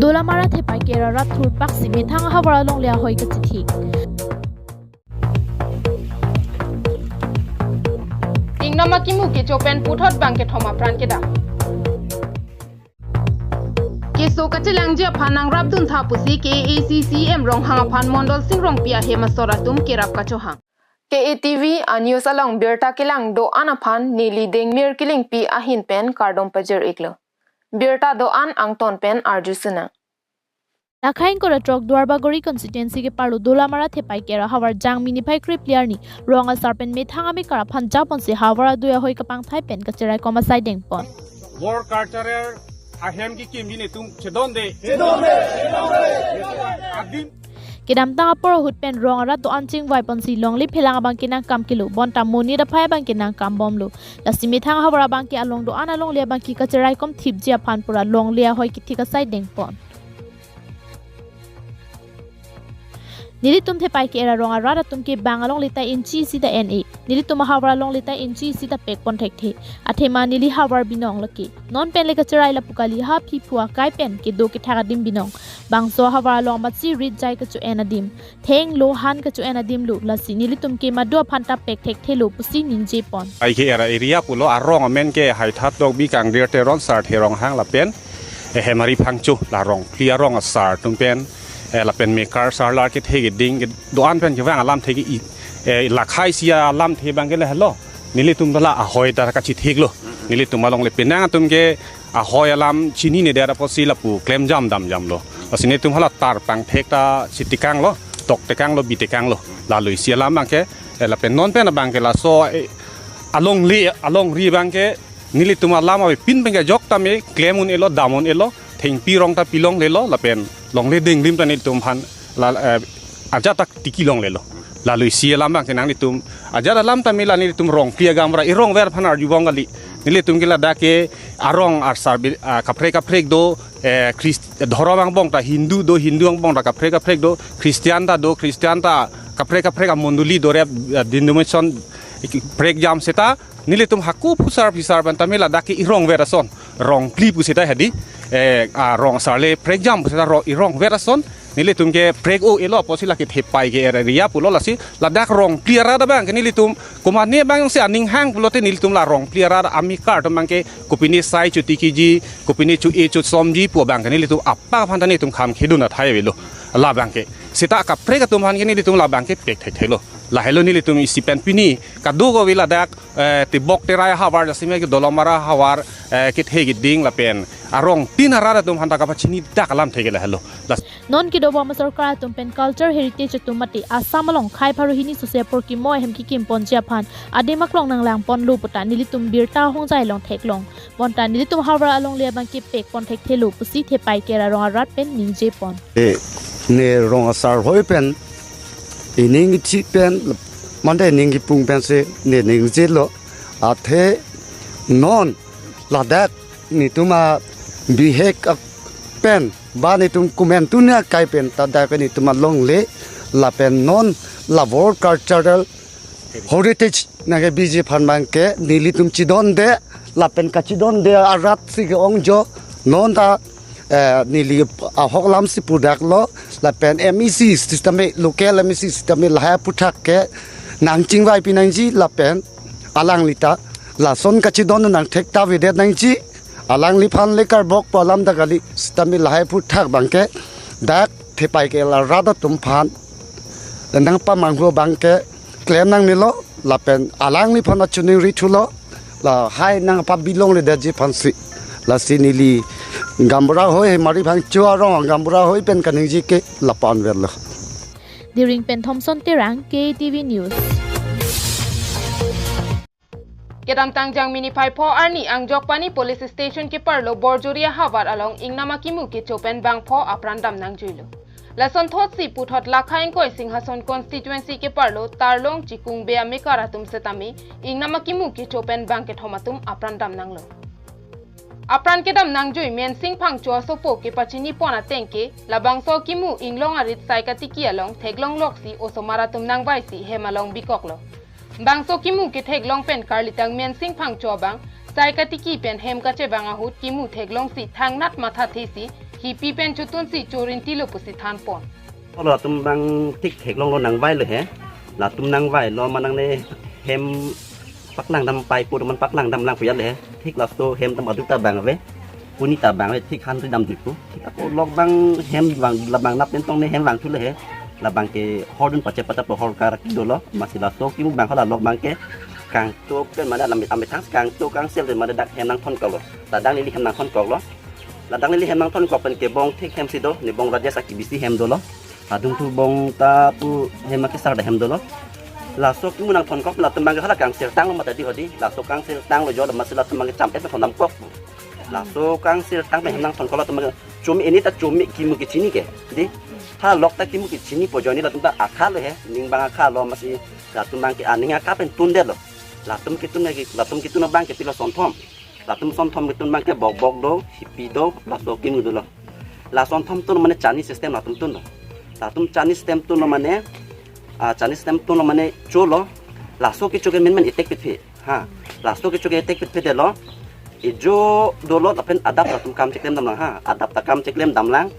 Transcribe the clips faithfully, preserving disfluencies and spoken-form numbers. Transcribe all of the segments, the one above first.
Dolamara Thepai Kera rat thurpaksi methang ahavar alongle ahoi kachithik. Ingnam akimu kecho pen puthot bang kethom apran kedam. Keso kachelangji aphan nangrapdun tha pusi K A A C C M Ronghang aphan Mondol Sing Rongpi ahem asor atum kerap kachohang. K A T V a-news along birta kelang do-an aphan neli Dengmir Killingpi ahin pen kardom pajir-iklo. Birta do-an angton pen arjusunang. Lakhai ingkoi ra throk Duarbagori constituency keparlo Dolamara Thepai Kera havar Jangmi niphai krephli arni rong asar pen methang amekar aphan japonsi havar adui ahoi kapangthai pen kacheraikom asai dengpon. War cultural ahem kekimji netum chedonde. Chedonde, chedonde. Adim. Kedamtang apor ahut pen rong arat do-an chingvaiponsi longle phelang abangke nangkam kelo, bonta monit aphai abangke nangkambomlo. Lasi methang ahavar abangke along do-an alongle abangke kacheraikom thipji aphan pura longle ahoi kethik asai dengpon. Nelitum Thepai Kera rong arat atum ke bang alongle ta inchi isi ta en-e. Nelitum ahavar alongle ta inchi isi ta pekpon thekthe. Athema neli havar binong lake. Non pen le kacherai lapu kali, ha phiphu akai pen kedo kethak adim binong. Bangso ahavar along amatsi rit jai kacho-en adim. Thenglo han kacho-en adimlo. Lasi nelitum ke madu aphan ta pek thekthelo pusi ningjepon. Thepai Kera area pulo arong amen ke Haithat Tokbi, Kangdir Teron, Sarthe Ronghang lapen Ehemari Phangcho, la Rongphli arong asar atum pen, eh, lapen mekar sarlar kethe keding kedo-an pen kevang alamthe ke i, eh, lakhai isi alamthe abangke lahelo. Nelitum ta la ahoi ta kachithiklo. Nelitum alongle penang atum ke ahoi alam chinine det apotsi lapu klemjam damjamlo. Lasi netum hala tar pangthek ta chitekanglo, toktekanglo, bitekanglo. Lalo isi alam abangke, eh, lapen non pen abangke laso, eh, alongle, alongri abangke nelitum alam avepin pen kejok tame klem un-elo, dam un-elo, thengpi rong ta pilonglelo, lapen longle denglim ta nelitum aphan la, eh, ajat ta tiki longlelo. Lalo isi alam abangke nanglitum ajat alam tame la nelitum Rongphli agamra irongver aphan arjubom kali. Nelitum ke ladak ke arong asar bi-, ah, kaprek kaprek do, eh, Christ-, dhorom angbong ta Hindu do, Hindu angbong ta kaprek kaprek do, Christian ta do, Christian ta kaprek kaprek amondoli do, rep, ah, denomination prekjam seta nelitum hako phusar phisar pen tame ladak ke irongver ason, Rongphli pu seta hedi, eh, ah, rong asar le prekjam pu seta ro-, irongver ason nelitum ke prek-o-elo apotsi lake Thepai Kera area pulo. Lasi ladak Rongphli arat abangke nelitum komatne abangsi aning hang pulote nelitum la Rongphli arat amekar atum abangke kopine sai chotikiji, kopine cho-e chosomji pu abangke nelitum apak aphan ta nelitum kham khedun athai avelo. Labangke seta kaprek atum aphan ke nelitum labangke pek thekthelo. Lahelo nelitum isi pen pini kadokave ladak, eh, Tibok Terai ahavar jasemet ke Dolamara ahavar, eh, kethe keding lapen arong tin arat atum aphan ta kapachini dak alamthe ke lahelo. Las- Non kedobom asorkar atum pen culture heritage atum mate Assam along khei pharo hini sose apor kimo ahem kekimponji aphan adim aklong nanglangponlo puta nelitum birta ahongjai along theklong. Bonta nelitum havar alongle abangke pekpon thekthelo pusi Thepai Kera rong arat pen ningjepon. Eh, ne rong asar hoi pen, ining ithi pen, mande ining ipung pensi, ne ningjelo. Athe non ladak netum abihek ak-, pen, ba netum komantu ne akai pen, ta dak netum alongle, lapen non la World Cultural Heritage nangkebiji aphan abangke nelitum chedonde, lapen kachedonde arat si ke-ongjo, non ta, eh, neli ahok alamsi pudaklo, lapen M E C sitame, local M E C sitame lahai aphuthak ke nangchingvai pinangji, lapen alangli ta lason kachedon nangthek ta avedet nangji, alangliphan le karbok pu alam ta kali, sitame lahai aphuthak abangke dak Thepai Kera rat atum aphan nangpamanghu abangke klem nangnelo, lapen alangliphan achuning rithulo, lahai nangpabilongledetji aphansi. Lasi neli gaonbura hoi, Hemari Phangcho arong gaonbura hoi pen kaningje ke lapu-an verlo. Diring pen Thomson Terang, K A T V News. Kedamtang Jangmi niphai pho arni Angjokpani Police Station keparlo Borjori ahavar along ingnam akimu kecho pen bangpho apran dam nangjuilo. Lasonthotsi puthot Lakhai ingkoi Singhason constituency keparlo Tarlong Chikung Bey amekar atum setame ingnam akimu kecho pen bang kethom atum apran dam nanglo. Apran kedam nangjui Mensing Phangcho asopo kepachinipon ateng ke, labangso akimu inglong arit sai katiki along theklongloksi osomar atum nangvaisi hem along bikoklo. Bangso kimu ketheklong pen karlitang Mensing Phangcho abang sai katiki pen hem kachevang ahut kimu theklongsi thangnat mathathesi Ipi pen chotunsi chorinti lo pusi thanpon. Olo latum bang thik theklonglo nangvai lo he. Latum nangvai lo manang ne hem paklang dam pai pu man paklang dam lang pu ya le he. Thik laso hem tam aduk ta bang ave. Puni ta bang ave thik han ri dam dipu. Thik ako lok bang hem bang labang nap pen tong ne hem bang thu le he. Labang ke hordun pache pata po hor kar dolo. Masi laso kimu bang hala lok bang ke kangtuk pen mane lam amit thang kangtuk kangsel pen mane dak hem nangthonkoklo. Ladang neli hem nangthonkoklo. Ladang neli hem nangthonkok pen ke bong thik hem si do, ne bong Rajesh aki bisi hem dolo. Adung thu bong ta pu hem akesar da hem dolo. Laso kimu nangthonkok latum bang ke hala kangsirtang lo mata di hodi. Laso kangsirtang lo jo masi latum bang ke cham et thondamkok. Laso kangsirtang pen hem nangthonkok latum bang ke chumi ini ta chumi kimu kechini ke. Di. Ha lok ta kimu kechini po jo ni latum ta akha lo he. Ning bang akha lo masi latum bang ke aning akha pen tun det lo. Latum ketun lagi, latum ketun bang ke pilo sonthom. Latum sonthom ketun bang ke bok bok do, hipi do, laso kimu dolo. La sonthom tun mane chani system latum tun lo. Latum chani system tun lo mane, ah, chani system tun lo mane cholo. Laso kecho ke men men etek pitphi. Ha. Laso kecho ke etek pitphi det lo. Ejo dolo lapen adap latum kam cheklem dam lang ha. Adap ta kam cheklem dam lang.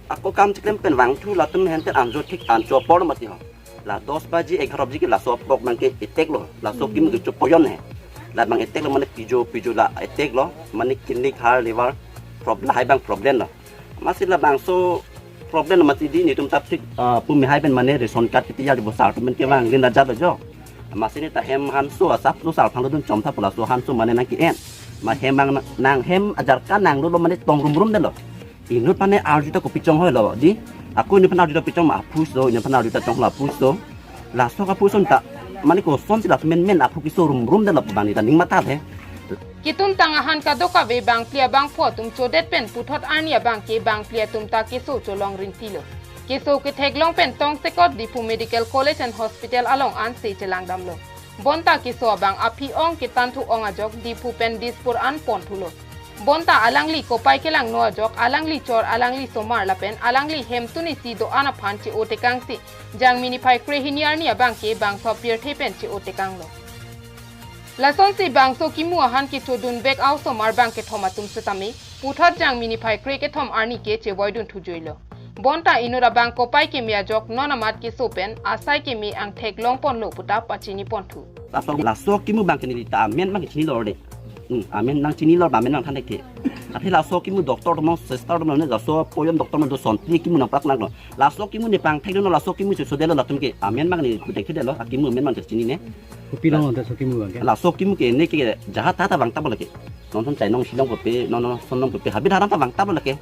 Ako kam cheklem pen vangthu latum henten anjo thik ancho apor mati ho. La dos baji egharo baji ke laso apok bang ke etek lo. Laso kimu ke chopoyon he. Labang etek lo mane pijo pijo la etek lo. Mane kidney har liver prob-, lahai bang problem lo. Masi labangso problem lo mati di netum ta thik, ah, pumi hai pen mane ration card kiti ya di bosar pen kevang rin raja lo jo. Masi ne ta hem hanso asap lo sar phang lo dun chom tha pu laso hanso mane nang ki-en. Ma hem bang na-, nang hem ajar ka nang lo lo mane tong rum rum det lo. Inut pane arju ta kopi chonghoi lo di. Ako inut pane arju ta kopi chong ma apus do, inut pane arju ta chong lo apus do. Laso ka puson ta mane kosonsi laso men men aphu keso rum rum det lo bang ni ta ning matha the. Ketun tang ahan kadokave bangphli abangphu atum chodet pen puthot arni abang ke bangphli atum ta keso cholong rinti lo. Keso ketheklong pen tongsekot Diphu Medical College and Hospital along ansi chelang dam lo. Bonta keso abang aphi ong kethan thu ong ajok Diphu pen Dispur an pon thu lo. Bonta alangli kopai kelangno ajok alangli chor alangli somar lapen alangli hem tuni si do-an aphan che-o tekangsi Jangmi niphai krehini arni abang ke bangso pirthe pen che-o tekang lo. Lasonsi bangso kimu ahan kechodun bek a-osomar bang kethom atum setame puthot Jangmi niphai kre kethom arni ke chevoidun thu jui lo. Bonta inut abang kopai keme ajok non amat keso pen asai keme angthek long pon lo puta pachini pon thu. Laso, laso kimu bang ke neli ta amen bang ke chini lo de. Hmm, amen nang chini lo, amen nang than thek the. Athe laso kimu doctor atum, sister atum ne laso poyon doctor atum do son ti kimu nang prak nang lo. Laso kimu ne pangthek dun lo, laso kimu si so det lo latum ke. Amen bang ne puthek the det lo, akimu amen bang ke chini ne. Kopi long lo ta laso kimu bang ke? Laso kimu ke ne ke jahat ta ta bang ta bo lake. Non son chai nong silong kopi, non non son nong kopi. Habit haram ta bang ta bo lake.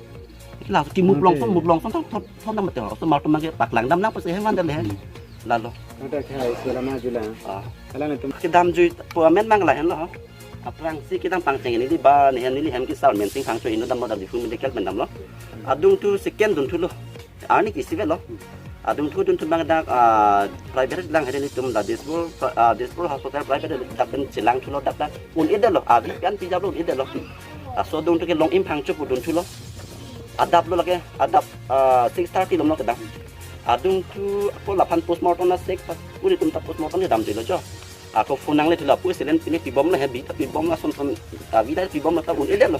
Laso kimu long son, mu long son, son, son, son dam te ho. So mar tum bang ke paklang dam nang pasi hem van det le he. Hmm. Lalo. Ada kha isu lama jula. Ah. Kalang itu. Kedam jui po amen bang lahen lo. Aphrangsi kedam pangcheng ini di ba ne hem neli hem kesar Mensing Phangcho inut damlo, dam Diphu Medical pen damlo. Adung thu second dun thu lo. Arni ke isi vet lo. Adung thu dun thu bang dak, ah, private lang hede netum la Dispur, ah, Dispur hospital private dak pen chelang thu lo dak dak. Un-e det lo. Abi kan pijap lo un-e det lo. Laso adung thu ke Long Im Phangcho pu dun thu lo. Adap lo lake, adap, ah, six thirty lo mo kedam. Adung thu ako laphan postmortem na sek pas. Uri tum ta postmortem kedam jui lo jo. Ako phone nangle thu lapu silen pine pibom lo he, bi ta pibom lo son son, ah, bi ta pibom lo ta un-e det lo.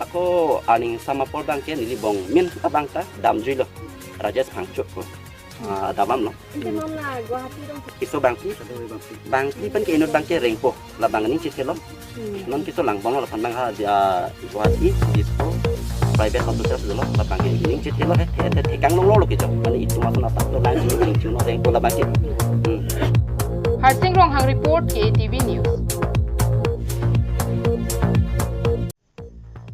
Ako aning sama apor bang ke neli bong min ta bang ta dam jui lo. Rajesh Phangcho ko. Ah, dam lo. Ante mom la Guwahati dong. Keso bangphli. Bangphli pen ke inut bang ke rengpo. Labang ning chithelo. Hmm. Non keso lang bong lo lapen bang ha di, ah, Guwahati, Dispur, private hospital si dolo, labang ke ning chithelo he, the, the, thekang long lo lo kecho. Mane itum ason atak to lang ning chino rengpo labang ke. Hmm. Harsing Ronghang report, K T V News.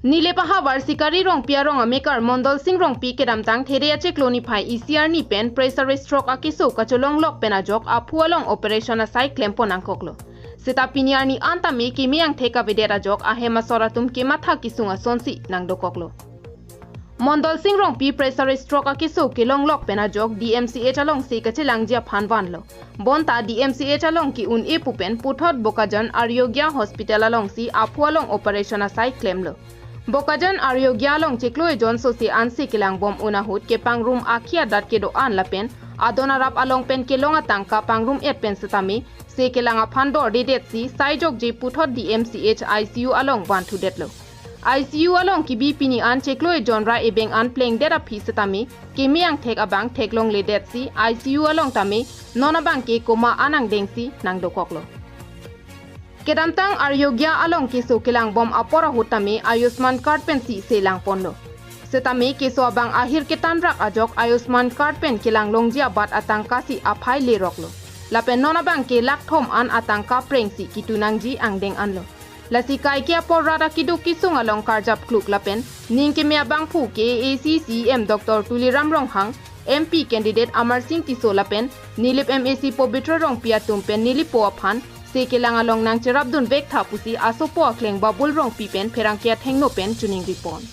Nilip ahavar Sikari Rongpi arong amekar Mondol Sing Rongpi kedamtang There achiklo niphai isi arni pen pressure stroke akeso kacholong lok pen ajok aphu along operation asai klem pon nangkoklo. Seta pini arni an tame keme angthek avedet ajok ahem asor atum kematha kesung asonsi nangdokoklo. Mondol Sing Rongpi pressure stroke akeso kelong lok pen ajok D M C H alongsi kachelangji aphan vanlo. Bonta D M C H along ke-un-e pu pen puthot Bokajan Arogya Hospital alongsi aphu along operation asai klemlo. Bokajan Arogya along chiklo ejon sose ansi kelang bom un ahut kepangrum akhi adat kedo-an lapen adon arap along pen kelong atangka pangrum et pen setame se kelang aphan dordedetsi sai jokje puthot D M C H I C U along vanthudetlo. I C U along kebi pini an chiklo ejon ra ebeng an plengdet aphi setame keme angthek abang theklongledetsi I C U along tame non abangke coma an angdengsi nangdokoklo. Kedamtang Arogya along keso kelangbom apor ahut tame Ayushman card pensi selangponlo. Setame keso abang ahir ketanrak ajok Ayushman card pen kelanglongji abat atangkasi aphai leroklo. Lapen non abangke lakh thom an atangka prengsi kitu nangji angdeng anlo. Lasi kaike apor rat akeduk kesung along karjap kluk lapen ning keme abangphu K A A C C E M Doctor Tuliram Ronghang, M P candidate Amarsing Tisso lapen Nilip M A C Pobitra Rongpi atum pen nelipo aphan se kelang along nangcherapdunvek tha pusi asopo akleng Babul Rongpi pen pherangke athengno pen choningripon.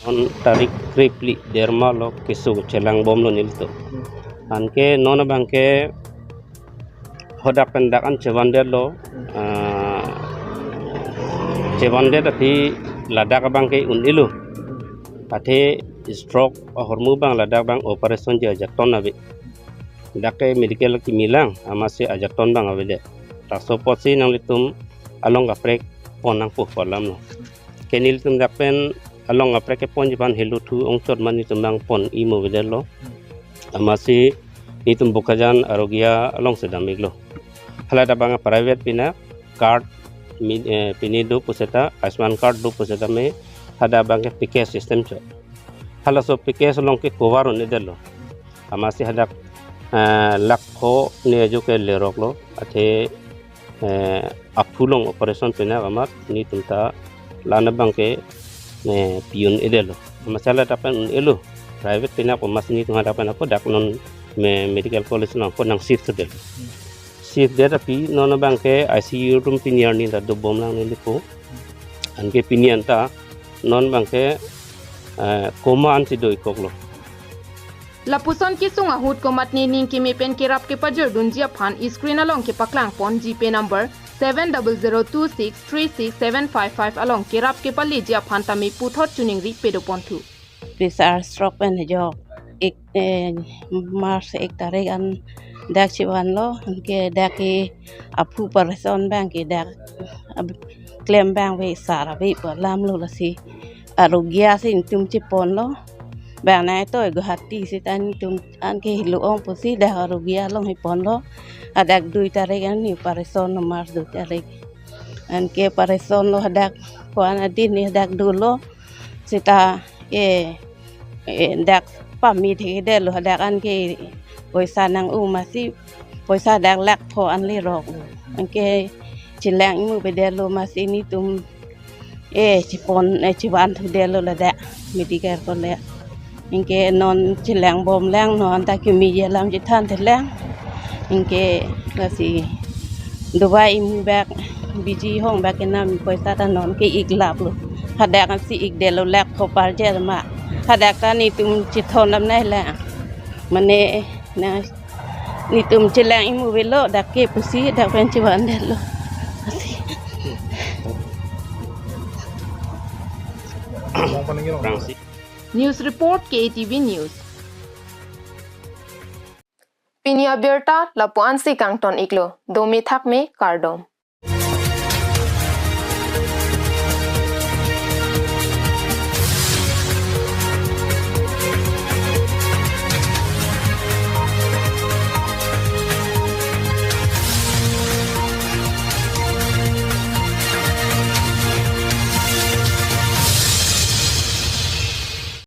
On tarik krepli derma lo keso chelangbomlo nelitum. Anke non abangke hadak pen dak an chevandetlo, ah, chevandet aphi ladak abangke un-elo. Athe stroke ahormu abang ladak abang operation ji ajakton ave. Dak ke medical kimilang amatsi ajakton abang avedet. Laso apotsi nanglitum along kaprek pon nangpo pu alamlo. Ke nelitum dak pen along kaprek keponji aphan heluthu ongchot ma nelitum abang pon-imo avedetlo. Amatsi nelitum Bokajan Arogya along sedam iklo. Hala dak abang private pina card mi-, eh, pini do puseta, Ayushman card do puseta me, hadak abangke package system chot. Halaso package along ke cover un-edetlo. Amatsi hadak, eh, lakh pho ne ajo ke leroklo. Athe, eh, aphu along operation pina amat nelitum ta la-an abangke, eh, pi un-edetlo. Amatsi hala dak pen un-elo. Private pina amatsi nelitum hadak pen ako dak non me-, medical college along ako nang shift det. Shift det aphi non abangke I C U room pini arni ta dobomlang nelipo. Anke pini an ta non abangke, eh, coma ansi do-ikkoklo. Lapuson kesung ahut komatne ning keme pen kerap kepajirdunji aphan screen along kepaklangpon GPay number seven double zero two six three six seven five five along kerap kepaleji aphan tame puthot choningri pedoponthu. Pressure stroke pen ajok ik, eh, March ek tarik an dak chevanlo, anke dak ke aphu operation abangke dak ab-, klem abang ave, sar ave pu alamlo, lasi Arogya si nelitum cheponlo. Bang nai toi Guwahati seta nelitum anke helo-ong pusi dak Arogya along cheponlo. Hadak dui tarik an ne operation lo, March dui tarik. Anke operation lo hadak ko-an adin ne hadak dolo. Seta, eh, eh, dak pamit hekdetlo, hadak anke poisa nang-u amatsi poisa dak lakh pho an leroklo. Anke chelang-imo avedetlo amatsi nelitum, eh, chepon, eh, chevanthudetlo ladak medical college. Anke non chelangbomlang, non ta kemeji alam chethanthelang. Anke lasi dawai-imo bak, biji hong bak kenam poisa ta non ke-ik laplo. Hadak ansi ikdetlo, lakh pho parjer ma. Hadak ta nelitum chethondam nanglang. Mane na nelitum chelang-imo avelo dak ke pusi dak pen chevandetlo. Lasi. News report, K A T V News. Pini abirta lapu-ansi kangton iklo. Dome thakme, kardom.